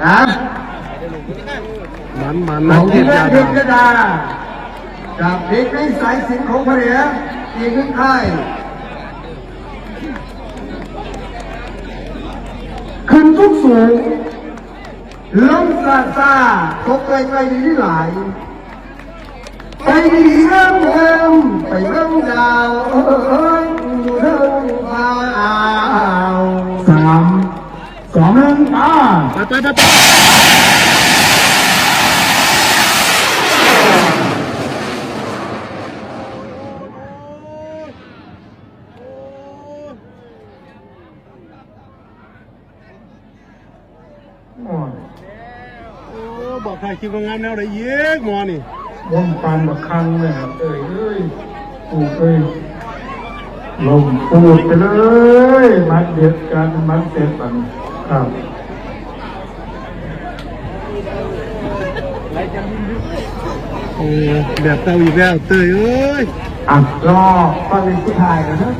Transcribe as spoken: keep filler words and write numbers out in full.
นะ มันมัน ข นะ อง เท ทีม พ งาน ยา เท ดา พยาดา จากเด็กในสายศิลป์ของพระเหนือ อีกหนึ่งค่าย ขึ้นสูงสูง ลงซาซา ตกไกลไกลดีหลาย ไปดีงามงาม ไปเบิ่งดาว เอ้ย อยู่เทิงฟ้า สาม สอง หนึ่ง ไป ไปไปไปไป โอ้ย โอ้ บอกถ่ายคลิปว่างามแนวใดอีกหมอนี่ วงปานบักคังเลยครับ เอ้ย เอ้ย ปูดเอ้ย ลมปูดไปเลย มันเด็ดกัน มันเสร็จกัน ครับ โอ้ แบบเก่าอีกแล้ว เต้ยเอ้ย อ่ะ รอฟังอีกสุดท้ายนะครับ